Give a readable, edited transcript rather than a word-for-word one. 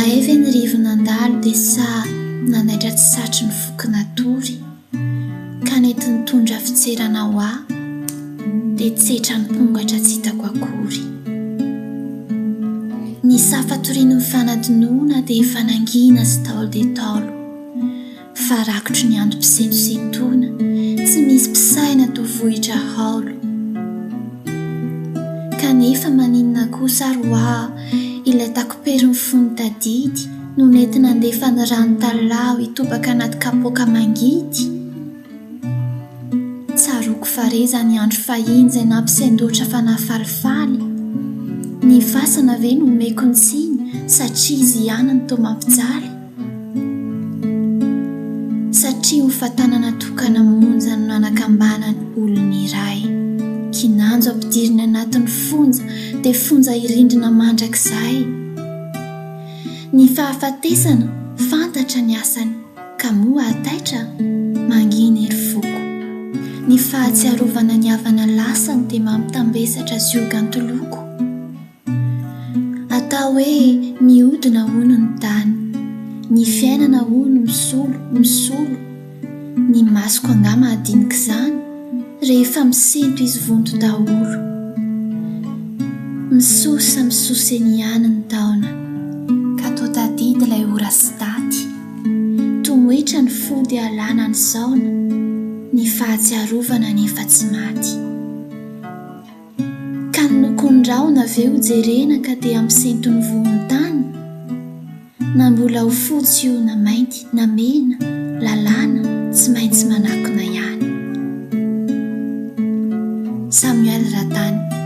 Hay ve ny rivo-nandalo dia sahy nanaitra tsy satry ny foko natory, ka nety nitondra fitserana ho ahy, dia tsetra nipongatra tsy hitako akory. Ny saha fatorian'ny fanadinoana dia efa nangina sy taolo dia taolo. Fa rakotry ny androm-pisentosentoana, tsy misy mpisaina toa vohitra haolo. Kanefa maninona kosa ary hoa ilay takoperin'ny fony tadidy no nety nandefa ny rano talilaho hitobaka anaty kapoaka mangidy? Tsaroako fa re izany andro fahiny izay nampisendoatra fanahy falifaly. Ny fasana ve no omeko ny tsiny satria izy ihany no toa mampijaly? Satria ho fatanana tokana monja no nanakambanany olona iray. Kinanjo ampidiriny anatin'ny fonja dia fonja hirindrina mandrakizay. Ny fahafatesana fantatra ny asany ka moa hataitra? Mangina ery foko. Ny fahatsiarovana ny havana lasany dia mampitambesatra zioga an-toloko. Atao hoe mihodina hono ny tany. Ny fiainana hono misolo, misolo. Ny masoko angaha mahadinika izany rehefa misento izy vonto daholo. Misosa, misosa eny ihany ny taona. Ka toa tadidy ilay ora sy daty. Tomoetra ny fo dia alana ny saona. Ny fahatsiarovana anefa tsy maty. Ka ny lokon'ny rahona ve ho jerena ka dia hampisento ny vohon-tany? Na mbola ho fotsy io na mainty na mena, lalàna tsy maintsy manakona ihany. Samuel Ratany.